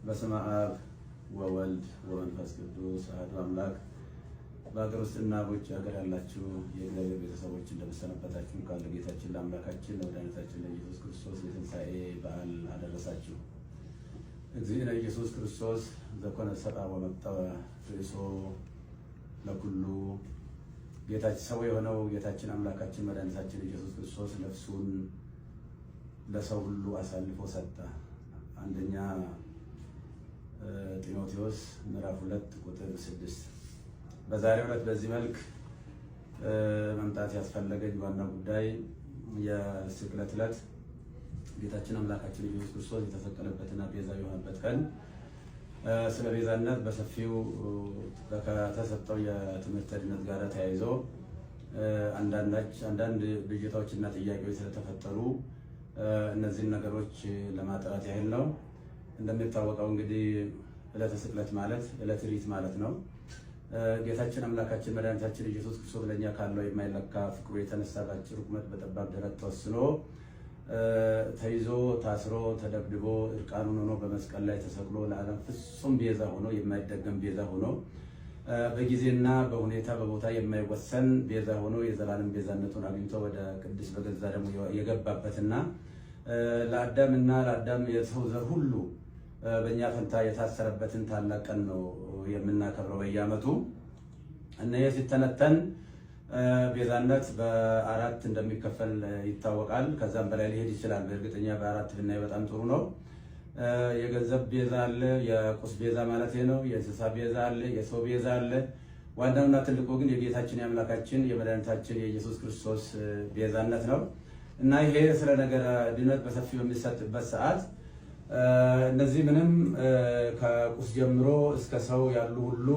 በስመ አብ ወወልድ ወመንፈስ ቅዱስ አሐዱ አምላክ። በሀገር ውስጥና በውጭ ሀገር ያላችሁ የእግዚአብሔር ቤተሰቦች እንደምን ሰነበታችሁ? እንኳን ለጌታችን ለአምላካችን ለመድኃኒታችን ለኢየሱስ ክርስቶስ የትንሣኤ በዓል አደረሳችሁ። እግዚእነ ኢየሱስ ክርስቶስ ዘኮነ ሰብአ ወመጠወ ርእሶ ለኩሉ። ጌታችን ሰው የሆነው ጌታችን አምላካችን መድኃኒታችን ኢየሱስ ክርስቶስ ነፍሱን ለሰው ሁሉ አሳልፎ ሰጠ። አንደኛ ጢሞቴዎስ ምዕራፍ 2 ቁጥር 6። በዛሬው ዕለት በዚህ መልክ መምጣት ያስፈለገኝ ዋና ጉዳይ የስቅለት ዕለት ጌታችን አምላካችን ኢየሱስ ክርስቶስ የተሰቀለበትና ቤዛ የሆነበት ቀን ስለ ቤዛነት በሰፊው ከተሰጠው የትምህርተ ድነት ጋር ተያይዞ አንዳንድ ብዥታዎችና ጥያቄዎች ስለተፈጠሩ እነዚህን ነገሮች ለማጥራት ያህል ነው። እንደሚታወቀው እንግዲህ ዕለተ ስቅለት ማለት ዕለተ ሪት ማለት ነው። ጌታችን አምላካችን መድኃኒታችን ኢየሱስ ክርስቶስ ለእኛ ካለው የማይለካ ፍቅሩ የተነሳ በአጭር ቁመት በጠባብ ደረት ተወስኖ ተይዞ ታስሮ ተደብድቦ እርቃኑን ሆኖ በመስቀል ላይ ተሰቅሎ ለዓለም ፍጹም ቤዛ ሆኖ፣ የማይደገም ቤዛ ሆኖ፣ በጊዜና በሁኔታ በቦታ የማይወሰን ቤዛ ሆኖ የዘላለም ቤዛነቱን አግኝቶ ወደ ቅድስት በገዛ ደሙ የገባበትና ለአዳምና ለአዳም የሰው ዘር ሁሉ በእኛ ፈንታ የታሰረበትን ታላቅ ቀን ነው የምናከብረው በየዓመቱ። እና ይህ ሲተነተን ቤዛነት በአራት እንደሚከፈል ይታወቃል። ከዛም በላይ ሊሄድ ይችላል። በእርግጠኛ በአራት ብናይ በጣም ጥሩ ነው። የገንዘብ ቤዛ አለ፣ የቁስ ቤዛ ማለት ነው። የእንስሳ ቤዛ አለ፣ የሰው ቤዛ አለ። ዋናውና ትልቁ ግን የጌታችን የአምላካችን የመድኃኒታችን የኢየሱስ ክርስቶስ ቤዛነት ነው። እና ይሄ ስለ ነገረ ድነት በሰፊው በሚሰጥበት ሰዓት እነዚህ ምንም ከቁስ ጀምሮ እስከ ሰው ያሉ ሁሉ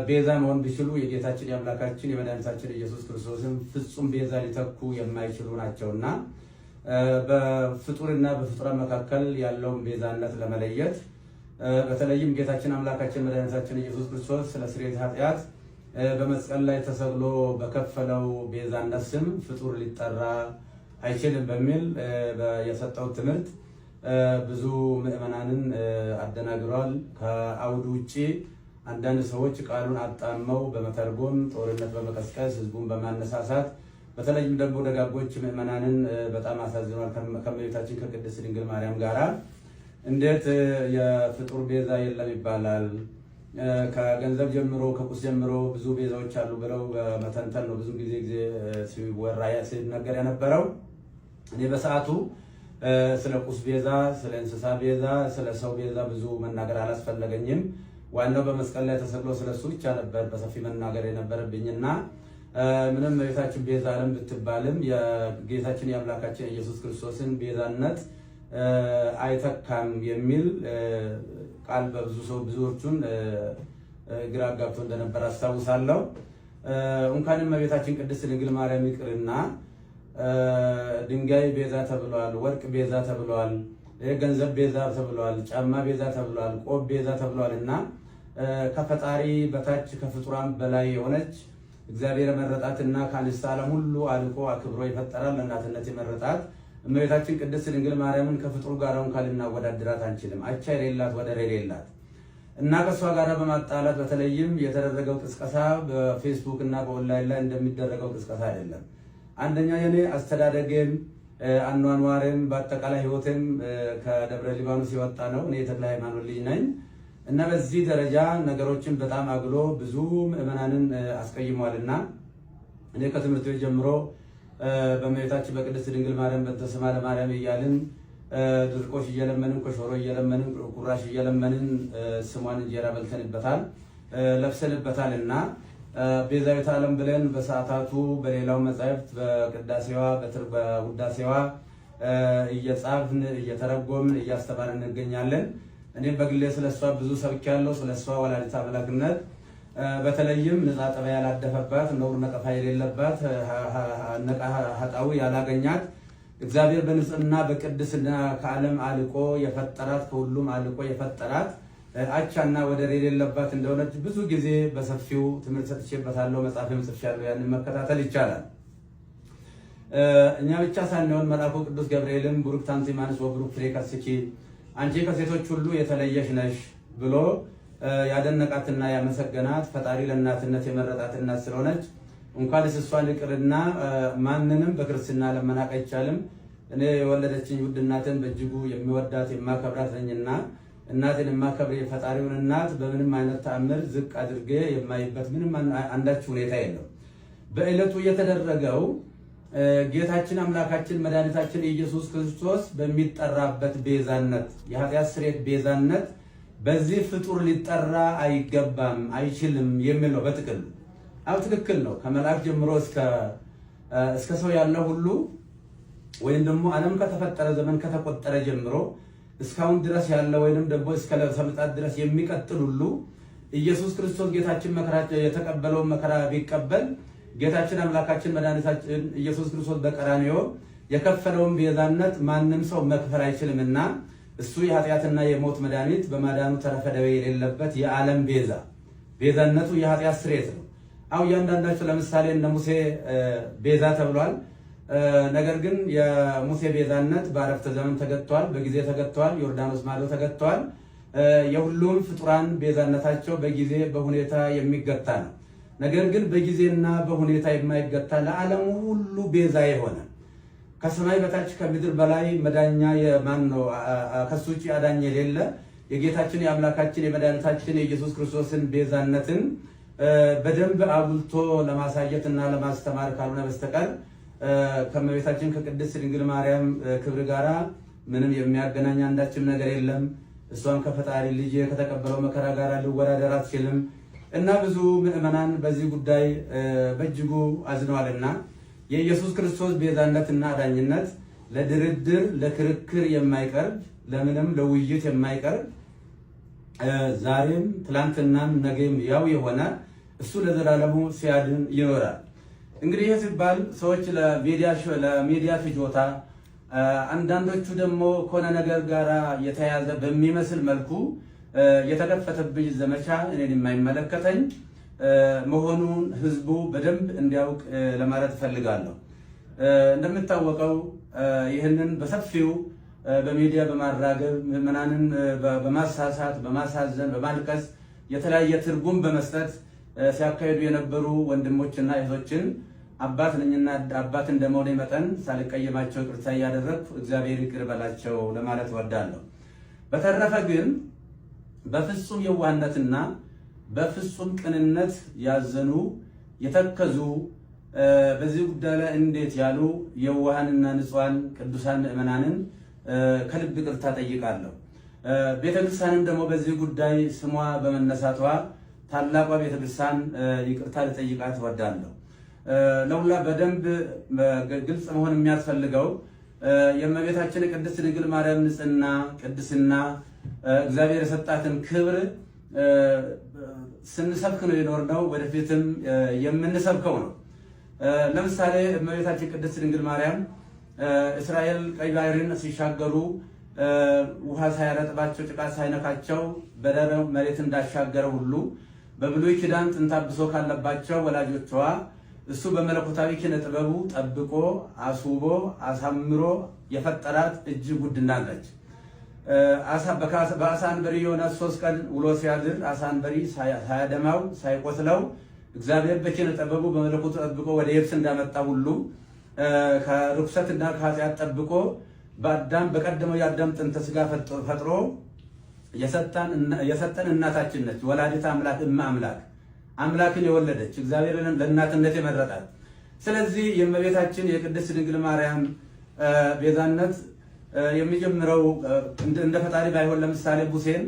ቤዛ መሆን ቢችሉ የጌታችን የአምላካችን የመድኃኒታችን ኢየሱስ ክርስቶስን ፍጹም ቤዛ ሊተኩ የማይችሉ ናቸውና በፍጡርና በፍጡራን መካከል ያለውን ቤዛነት ለመለየት፣ በተለይም ጌታችን አምላካችን መድኃኒታችን ኢየሱስ ክርስቶስ ስለ ስርየተ ኃጢአት በመስቀል ላይ ተሰቅሎ በከፈለው ቤዛነት ስም ፍጡር ሊጠራ አይችልም በሚል የሰጠው ትምህርት ብዙ ምዕመናንን አደናግሯል። ከአውዱ ውጭ አንዳንድ ሰዎች ቃሉን አጣመው በመተርጎም ጦርነት በመቀስቀስ ህዝቡን በማነሳሳት በተለይም ደግሞ ደጋጎች ምዕመናንን በጣም አሳዝኗል። ከእመቤታችን ከቅድስት ድንግል ማርያም ጋራ እንዴት የፍጡር ቤዛ የለም ይባላል? ከገንዘብ ጀምሮ ከቁስ ጀምሮ ብዙ ቤዛዎች አሉ ብለው በመተንተን ነው ብዙ ጊዜ ጊዜ ሲወራ ሲነገር የነበረው። እኔ በሰዓቱ ስለ ቁስ ቤዛ፣ ስለ እንስሳ ቤዛ፣ ስለ ሰው ቤዛ ብዙ መናገር አላስፈለገኝም። ዋናው በመስቀል ላይ ተሰቅሎ ስለሱ ብቻ ነበር በሰፊ መናገር የነበረብኝና ምንም እመቤታችን ቤዛ ዓለም ብትባልም የጌታችን የአምላካችን ኢየሱስ ክርስቶስን ቤዛነት አይተካም የሚል ቃል በብዙ ሰው ብዙዎቹን ግራ አጋብቶ እንደነበር አስታውሳለሁ። እንኳንም እመቤታችን ቅድስት ድንግል ማርያም ይቅርና ድንጋይ ቤዛ ተብሏል፣ ወርቅ ቤዛ ተብሏል፣ ገንዘብ ቤዛ ተብሏል፣ ጫማ ቤዛ ተብሏል፣ ቆብ ቤዛ ተብሏል። እና ከፈጣሪ በታች ከፍጡራን በላይ የሆነች እግዚአብሔር የመረጣትና ከአንስተ ዓለም ሁሉ አልቆ አክብሮ የፈጠራት ለእናትነት የመረጣት እመቤታችን ቅድስት ድንግል ማርያምን ከፍጡሩ ጋር እንኳን ልናወዳድራት አንችልም። አቻ የሌላት፣ ወደር የሌላት እና ከእሷ ጋር በማጣላት በተለይም የተደረገው ቅስቀሳ በፌስቡክ እና በኦንላይን ላይ እንደሚደረገው ቅስቀሳ አይደለም። አንደኛ የኔ አስተዳደጌም አኗኗሬም በአጠቃላይ ሕይወቴም ከደብረ ሊባኖስ የወጣ ነው። እኔ የተክለ ሃይማኖት ልጅ ነኝ እና በዚህ ደረጃ ነገሮችን በጣም አግሎ ብዙ ምዕመናንን አስቀይሟልና እኔ ከትምህርት ቤት ጀምሮ በእመቤታችን በቅድስት ድንግል ማርያም በእንተ ስማ ለማርያም እያልን ድርቆሽ እየለመንን፣ ኮሾሮ እየለመንን፣ ቁራሽ እየለመንን ስሟን እንጀራ በልተንበታል፣ ለብሰንበታል። እና ቤዛዊተ ዓለም ብለን በሰዓታቱ በሌላው መጻሕፍት በቅዳሴዋ በውዳሴዋ እየጻፍን እየተረጎምን እያስተማርን እንገኛለን። እኔም በግሌ ስለሷ ብዙ ሰብኬያለሁ። ስለሷ ወላዲተ አምላክነት በተለይም ንጻ ጠባይ ያላደፈባት፣ ነውር ነቀፋ የሌለባት፣ ኃጣዊ ያላገኛት፣ እግዚአብሔር በንጽህና በቅድስና ከዓለም አልቆ የፈጠራት፣ ከሁሉም አልቆ የፈጠራት፣ አቻና ወደር የሌለባት እንደሆነች ብዙ ጊዜ በሰፊው ትምህርት ሰጥቼበታለሁ። መጽሐፍም ጽፌያለሁ። ያንን መከታተል ይቻላል። እኛ ብቻ ሳንሆን መልአኩ ቅዱስ ገብርኤልም "ቡርክት አንቲ እምአንስት ወቡሩክ ፍሬ ከርስኪ፣ አንቺ ከሴቶች ሁሉ የተለየሽ ነሽ ብሎ ያደነቃትና ያመሰገናት ፈጣሪ ለእናትነት የመረጣት እናት ስለሆነች እንኳንስ እሷን ይቅርና ማንንም በክርስትና ለመናቅ አይቻልም። እኔ የወለደችኝ ውድ እናትን በእጅጉ የሚወዳት የማከብራት ነኝና እናትን የማከብር የፈጣሪውን እናት በምንም አይነት ተአምር ዝቅ አድርጌ የማይበት ምንም አንዳች ሁኔታ የለው። በዕለቱ የተደረገው ጌታችን አምላካችን መድኃኒታችን ኢየሱስ ክርስቶስ በሚጠራበት ቤዛነት፣ የኃጢአት ስርየት ቤዛነት በዚህ ፍጡር ሊጠራ አይገባም፣ አይችልም የሚል ነው በጥቅሉ። አዎ ትክክል ነው። ከመልአክ ጀምሮ እስከ ሰው ያለው ሁሉ ወይም ደግሞ ዓለም ከተፈጠረ ዘመን ከተቆጠረ ጀምሮ እስካሁን ድረስ ያለ ወይንም ደግሞ እስከ ምጽአት ድረስ የሚቀጥል ሁሉ ኢየሱስ ክርስቶስ ጌታችን መከራ የተቀበለውን መከራ ቢቀበል ጌታችን አምላካችን መድኃኒታችን ኢየሱስ ክርስቶስ በቀራንዮ የከፈለውን ቤዛነት ማንም ሰው መክፈል አይችልምና እሱ የኃጢአትና የሞት መድኃኒት በማዳኑ ተረፈ ደዌ የሌለበት የዓለም ቤዛ፣ ቤዛነቱ የኃጢአት ስርየት ነው። አው እያንዳንዳቸው ለምሳሌ እነ ሙሴ ቤዛ ተብሏል። ነገር ግን የሙሴ ቤዛነት በአረፍተ ዘመን ተገጥቷል፣ በጊዜ ተገጥቷል፣ ዮርዳኖስ ማዶ ተገጥቷል። የሁሉም ፍጡራን ቤዛነታቸው በጊዜ በሁኔታ የሚገታ ነው። ነገር ግን በጊዜና በሁኔታ የማይገታ ለዓለሙ ሁሉ ቤዛ የሆነ ከሰማይ በታች ከምድር በላይ መዳኛ የማን ነው? ከሱ ውጭ አዳኝ የሌለ የጌታችን የአምላካችን የመድኃኒታችን የኢየሱስ ክርስቶስን ቤዛነትን በደንብ አጉልቶ ለማሳየት እና ለማስተማር ካልሆነ በስተቀር ከእመቤታችን ከቅድስት ድንግል ማርያም ክብር ጋራ ምንም የሚያገናኝ አንዳችም ነገር የለም። እሷም ከፈጣሪ ልጅ ከተቀበለው መከራ ጋር ልወዳደር አትችልም እና ብዙ ምዕመናን በዚህ ጉዳይ በእጅጉ አዝነዋልና የኢየሱስ ክርስቶስ ቤዛነትና አዳኝነት ለድርድር ለክርክር የማይቀርብ፣ ለምንም ለውይይት የማይቀርብ፣ ዛሬም ትላንትናም ነገም ያው የሆነ እሱ ለዘላለሙ ሲያድን ይኖራል። እንግዲህ ይህ ሲባል ሰዎች ለሚዲያ ፍጆታ፣ አንዳንዶቹ ደግሞ ከሆነ ነገር ጋር የተያያዘ በሚመስል መልኩ የተከፈተብኝ ዘመቻ እኔን የማይመለከተኝ መሆኑን ህዝቡ በደንብ እንዲያውቅ ለማለት እፈልጋለሁ። እንደሚታወቀው ይህንን በሰፊው በሚዲያ በማራገብ፣ ምዕመናንን በማሳሳት፣ በማሳዘን፣ በማልቀስ፣ የተለያየ ትርጉም በመስጠት ሲያካሂዱ የነበሩ ወንድሞችና እህቶችን አባት ነኝና አባት እንደመሆኔ መጠን ሳልቀየማቸው ይቅርታ እያደረግኩ እግዚአብሔር ይቅር በላቸው ለማለት እወዳለሁ። በተረፈ ግን በፍጹም የዋህነትና በፍጹም ቅንነት ያዘኑ፣ የተከዙ፣ በዚህ ጉዳይ ላይ እንዴት ያሉ የዋሃንና ንጹሐን ቅዱሳን ምዕመናንን ከልብ ይቅርታ ጠይቃለሁ። ቤተክርስቲያንም ደግሞ በዚህ ጉዳይ ስሟ በመነሳቷ ታላቋ ቤተክርስቲያን ይቅርታ ልጠይቃት እወዳለሁ። ለሁላ በደንብ ግልጽ መሆን የሚያስፈልገው የእመቤታችን ቅድስት ድንግል ማርያም ንጽሕና፣ ቅድስና፣ እግዚአብሔር የሰጣትን ክብር ስንሰብክ ነው የኖርነው፣ ወደፊትም የምንሰብከው ነው። ለምሳሌ እመቤታችን ቅድስት ድንግል ማርያም እስራኤል ቀይ ባህርን ሲሻገሩ ውሃ ሳያረጥባቸው ጭቃ ሳይነካቸው በደረቅ መሬት እንዳሻገረ ሁሉ በብሉይ ኪዳን ጥንተ አብሶ ካለባቸው ወላጆቿ እሱ በመለኮታዊ ኪነ ጥበቡ ጠብቆ አስውቦ አሳምሮ የፈጠራት እጅግ ውድ እናት ነች። በአሳ አንበሪ ዮናስ 3 ቀን ውሎ ሲያድር አሳ አንበሪ ሳያደማው ሳይቆስለው እግዚአብሔር በኪነ ጥበቡ በመለኮቱ ጠብቆ ወደ የብስ እንዳመጣ ሁሉ ከርኩሰትና ከኃጢአት ጠብቆ በአዳም በቀደመው የአዳም ጥንተ ስጋ ፈጥሮ የሰጠን እናታችን ነች። ወላዲተ አምላክ፣ እመ አምላክ፣ አምላክን የወለደች፣ እግዚአብሔርን ለእናትነት የመረጣት። ስለዚህ የእመቤታችን የቅድስት ድንግል ማርያም ቤዛነት የሚጀምረው እንደ ፈጣሪ ባይሆን ለምሳሌ ሙሴን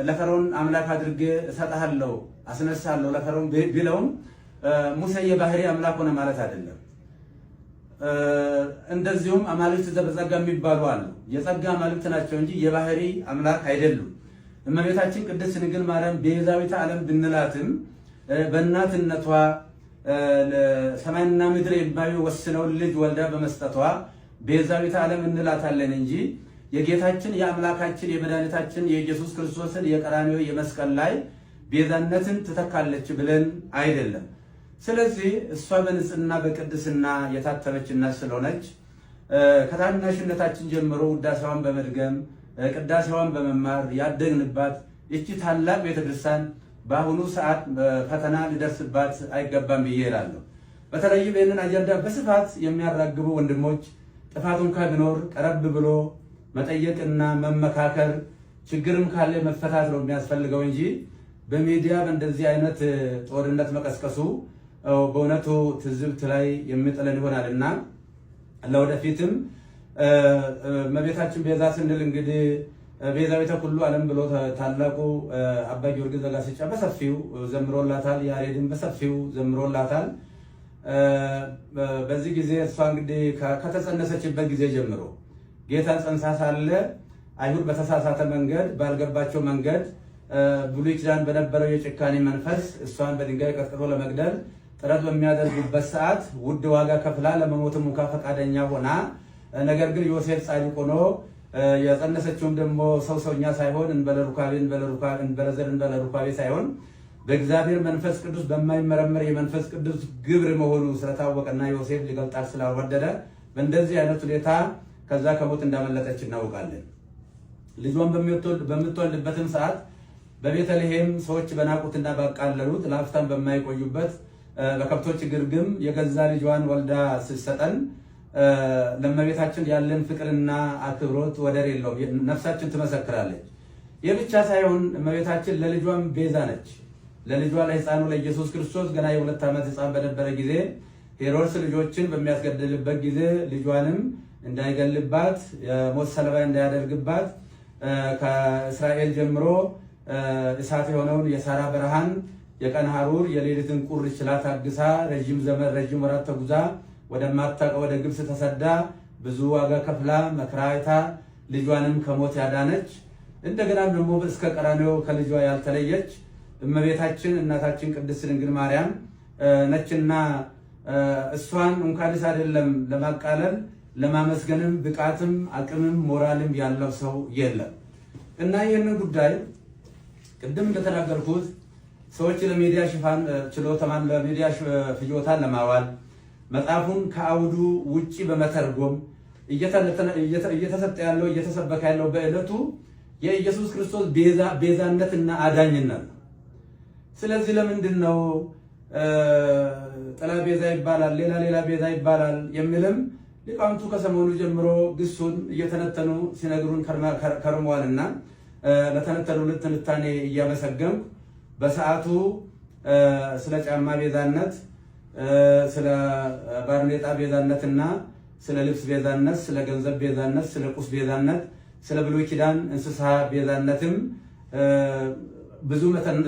ለፈርዖን አምላክ አድርጌ እሰጥሃለሁ፣ አስነሳለሁ ለፈርዖን ቢለውም ሙሴ የባህሪ አምላክ ሆነ ማለት አይደለም። እንደዚሁም አማልክት ዘበጸጋ የሚባሉ አሉ። የጸጋ አማልክት ናቸው እንጂ የባህሪ አምላክ አይደሉም። እመቤታችን ቅድስት ድንግል ማርያም ቤዛዊተ ዓለም ብንላትም በእናትነቷ ሰማይና ምድር የማይወስነውን ልጅ ወልዳ በመስጠቷ ቤዛዊተ ዓለም እንላታለን እንጂ የጌታችን የአምላካችን የመድኃኒታችን የኢየሱስ ክርስቶስን የቀራንዮ የመስቀል ላይ ቤዛነትን ትተካለች ብለን አይደለም። ስለዚህ እሷ በንጽህና በቅድስና የታተመች እናት ስለሆነች ከታናሽነታችን ጀምሮ ውዳሴዋን በመድገም፣ ቅዳሴዋን በመማር ያደግንባት ይቺ ታላቅ ቤተክርስቲያን በአሁኑ ሰዓት ፈተና ሊደርስባት አይገባም ብዬ እላለሁ። በተለይም ይህንን አጀንዳ በስፋት የሚያራግቡ ወንድሞች ጥፋቱን ከቢኖር ቀረብ ብሎ መጠየቅና መመካከር፣ ችግርም ካለ መፈታት ነው የሚያስፈልገው እንጂ በሚዲያ በእንደዚህ አይነት ጦርነት መቀስቀሱ በእውነቱ ትዝብት ላይ የሚጥለን ይሆናል እና ለወደፊትም እመቤታችን ቤዛ ስንል እንግዲህ ቤዛዊተ ኩሉ ዓለም ብሎ ታላቁ አባ ጊዮርጊስ ዘጋስጫ በሰፊው ዘምሮላታል። ያሬድን በሰፊው ዘምሮላታል። በዚህ ጊዜ እሷ እንግዲህ ከተጸነሰችበት ጊዜ ጀምሮ ጌታን ጸንሳ ሳለ አይሁድ በተሳሳተ መንገድ ባልገባቸው መንገድ ብሉይ ኪዳን በነበረው የጭካኔ መንፈስ እሷን በድንጋይ ቀጥቅጦ ለመግደል ጥረት በሚያደርጉበት ሰዓት ውድ ዋጋ ከፍላ ለመሞትም እንኳ ፈቃደኛ ሆና፣ ነገር ግን ዮሴፍ ጻድቅ ሆኖ የጸነሰችውም ደግሞ ሰው ሰውኛ ሳይሆን እንበለ ሩካቤ እንበለ ዘር እንበለ ሩካቤ ሳይሆን በእግዚአብሔር መንፈስ ቅዱስ በማይመረመር የመንፈስ ቅዱስ ግብር መሆኑ ስለታወቀና ዮሴፍ ሊገልጣት ስላልወደደ በእንደዚህ አይነት ሁኔታ ከዛ ከሞት እንዳመለጠች እናውቃለን። ልጇን በምትወልድበትም ሰዓት በቤተልሔም ሰዎች በናቁትና ባቃለሉት ላፍታም በማይቆዩበት በከብቶች ግርግም የገዛ ልጇን ወልዳ ስትሰጠን ለእመቤታችን ያለን ፍቅርና አክብሮት ወደር የለውም። ነፍሳችን ትመሰክራለች። ይህ ብቻ ሳይሆን እመቤታችን ለልጇም ቤዛ ነች። ለልጇ ለሕፃኑ ለኢየሱስ ክርስቶስ ገና የ2 ዓመት ሕፃን በነበረ ጊዜ ሄሮድስ ልጆችን በሚያስገድልበት ጊዜ ልጇንም እንዳይገልባት የሞት ሰለባ እንዳያደርግባት ከእስራኤል ጀምሮ እሳት የሆነውን የሳራ በረሃን የቀን ሐሩር የሌሊትን ቁር ችላ ታግሳ ረዥም ዘመን ረዥም ወራት ተጉዛ ወደማታውቀው ወደ ግብፅ ተሰዳ ብዙ ዋጋ ከፍላ መከራ አይታ ልጇንም ከሞት ያዳነች፣ እንደገናም ደግሞ እስከ ቀራንዮ ከልጇ ያልተለየች እመቤታችን እናታችን ቅድስት ድንግል ማርያም ነችና እሷን እንኳንስ አይደለም ለማቃለል ለማመስገንም ብቃትም አቅምም ሞራልም ያለው ሰው የለም። እና ይህንን ጉዳይ ቅድም እንደተናገርኩት ሰዎች ለሚዲያ ሽፋን ችሎታማን ለሚዲያ ፍጆታን ለማዋል መጽሐፉን ከአውዱ ውጪ በመተርጎም እየተሰጠ ያለው እየተሰበከ ያለው በዕለቱ የኢየሱስ ክርስቶስ ቤዛነትና አዳኝነት ነው። ስለዚህ ለምንድን ነው ጥላ ቤዛ ይባላል፣ ሌላ ሌላ ቤዛ ይባላል የሚልም ሊቃውንቱ ከሰሞኑ ጀምሮ ግሱን እየተነተኑ ሲነግሩን ከርመዋልና ለተነተኑልን ትንታኔ እያመሰገንኩ በሰዓቱ ስለ ጫማ ቤዛነት፣ ስለ ባርኔጣ ቤዛነትና ስለ ልብስ ቤዛነት፣ ስለ ገንዘብ ቤዛነት፣ ስለ ቁስ ቤዛነት፣ ስለ ብሉይ ኪዳን እንስሳ ቤዛነትም ብዙ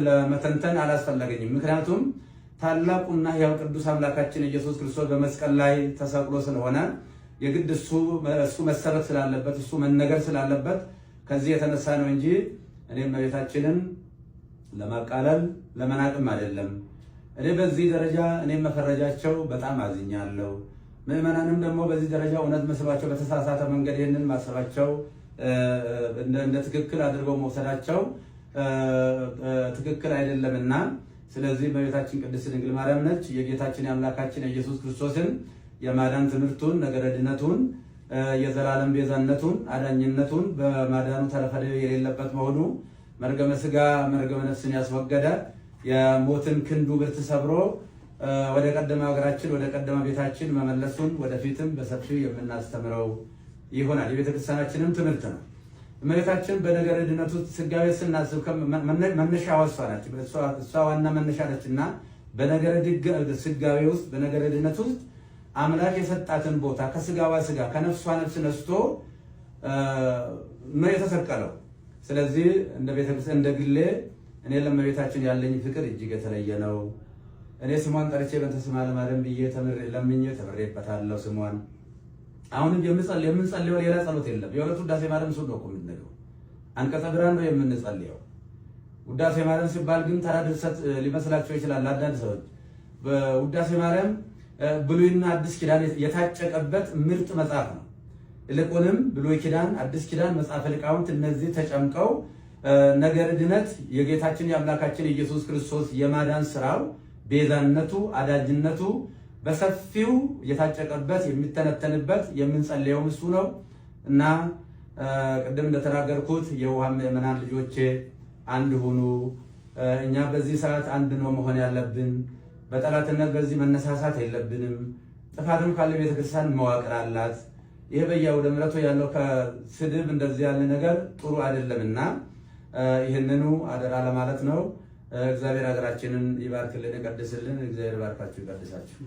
ለመተንተን አላስፈለገኝም። ምክንያቱም ታላቁና ሕያው ቅዱስ አምላካችን ኢየሱስ ክርስቶስ በመስቀል ላይ ተሰቅሎ ስለሆነ የግድ እሱ መሰበክ ስላለበት እሱ መነገር ስላለበት ከዚህ የተነሳ ነው እንጂ እኔም እመቤታችንን ለማቃለል ለመናቅም አይደለም። እኔ በዚህ ደረጃ እኔም መፈረጃቸው በጣም አዝኛለሁ። ምዕመናንም ደግሞ በዚህ ደረጃ እውነት መስሏቸው በተሳሳተ መንገድ ይህንን ማሰባቸው እንደ ትክክል አድርገው መውሰዳቸው ትክክል አይደለምና፣ ስለዚህ እመቤታችን ቅድስት ድንግል ማርያም ነች የጌታችን የአምላካችን የኢየሱስ ክርስቶስን የማዳን ትምህርቱን፣ ነገረ ድነቱን፣ የዘላለም ቤዛነቱን፣ አዳኝነቱን በማዳኑ ተረፈ የሌለበት መሆኑ፣ መርገመ ስጋ መርገመ ነፍስን ያስወገደ፣ የሞትን ክንዱ ብርት ሰብሮ ወደ ቀደመ ሀገራችን ወደ ቀደመ ቤታችን መመለሱን ወደፊትም በሰፊው የምናስተምረው ይሆናል። የቤተክርስቲያናችንም ትምህርት ነው። እመቤታችን በነገረ ድነቱ ስጋዌ ስናስብ መነሻ እሷ ናች። እሷ ዋና መነሻ ነች እና በነገረ ስጋዌ ውስጥ በነገረ ድነት ውስጥ አምላክ የሰጣትን ቦታ ከስጋዋ ስጋ ከነፍሷ ነፍስ ነስቶ ነው የተሰቀለው። ስለዚህ እንደ ቤተክርስቲያን እንደ ግሌ እኔ ለእመቤታችን ያለኝ ፍቅር እጅግ የተለየ ነው። እኔ ስሟን ጠርቼ በእንተ ስማ ለማርያም ብዬ ተምሬ ለምኜ ተምሬበታለሁ ስሟን። አሁንም የምንጸልየው ሌላ ጸሎት የለም። የሁለቱ ውዳሴ ማርያም እሱን ነው እኮ የምንለው። አንቀጸ ብርሃን ነው የምንጸልየው። ውዳሴ ማርያም ሲባል ግን ተራ ድርሰት ሊመስላቸው ይችላል አንዳንድ ሰዎች። በውዳሴ ማርያም ብሉይና አዲስ ኪዳን የታጨቀበት ምርጥ መጽሐፍ ነው። ይልቁንም ብሉይ ኪዳን፣ አዲስ ኪዳን፣ መጽሐፈ ሊቃውንት እነዚህ ተጨምቀው ነገረ ድነት የጌታችን የአምላካችን ኢየሱስ ክርስቶስ የማዳን ስራው፣ ቤዛነቱ፣ አዳጅነቱ በሰፊው የታጨቀበት የሚተነተንበት የምንጸልየውም እሱ ነው እና ቅድም እንደተናገርኩት የውሃ ምዕመናን ልጆቼ አንድ ሁኑ። እኛ በዚህ ሰዓት አንድ ነው መሆን ያለብን። በጠላትነት በዚህ መነሳሳት የለብንም። ጥፋትም ካለ ቤተክርስቲያን መዋቅር አላት። ይሄ በየአውደ ምሕረቱ ያለው ከስድብ እንደዚህ ያለ ነገር ጥሩ አይደለምና ይህንኑ አደራ ለማለት ነው። እግዚአብሔር ሀገራችንን ይባርክልን፣ ይቀድስልን። እግዚአብሔር ይባርካችሁ፣ ይቀድሳችሁ።